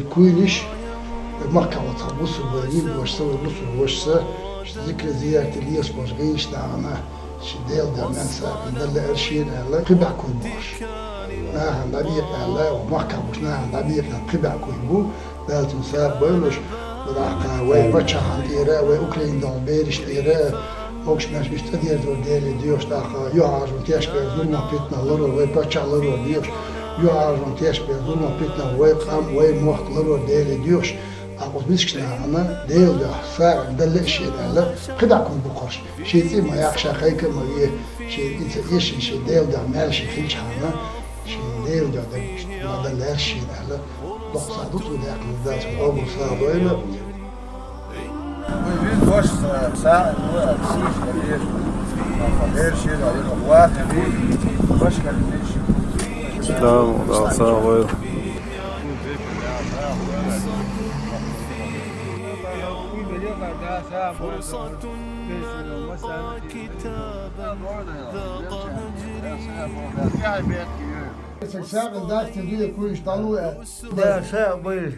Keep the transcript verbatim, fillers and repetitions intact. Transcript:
Куйнаш, махкахь вацахь бусурба вайн вашас, вайн бусурба вашас, ши зикра зиярте лесаш болуш гӀийш нахана, ши Делан дуьхьа мел сагӀина дан лаьара шена аьлла, кхин бӀе куй бу уьш. Нахана дӀабекъа аьлла, махкахь болчу нахана дӀабекъа аьлла, кхин бӀе куй бу, Дала цуьнан сагӀа бойла уьш, вай паччахьна тӀера, вай Украинан догӀман берашна тӀера, могуш-маьрша уьш цӀа дерзор Деле доьхуш, тӀаккха юьхьӀаьржонан тешнабехк, зуламах, питанах ларор, вай паччахь ларор доьхуш, юьхьӀаьржонан тешнабехк, зуламах, питанах вай къам, вай мохк ларор Деле доьхуш, тӀаккха оцу мискачу нахана Делан дуьхьа сагӀина дан лаьа шена аьлла, кхин дӀа кхуьнан бу кхарш. Шен цӀе ма яккха, ша кхайка а ма ве, шен и ца эшина, шен Делан дуьхьа маьлла шен хилчахьана, шен Делан дуьхьа дан лаьара шена аьлла, доккха сагӀа ду цо даьккхина, Дала цунна къобал сагӀа дойла. Вай виза ваша са-, сагӀина ву аьлла, сийша хилира. Аха, бер шена аьлла, ваха ву, ваша хилира. Дала, Дала сагӀа дойла. СагӀина дац те дуьйна куьйнаш дӀало аьлла. Да, сагӀа бойла.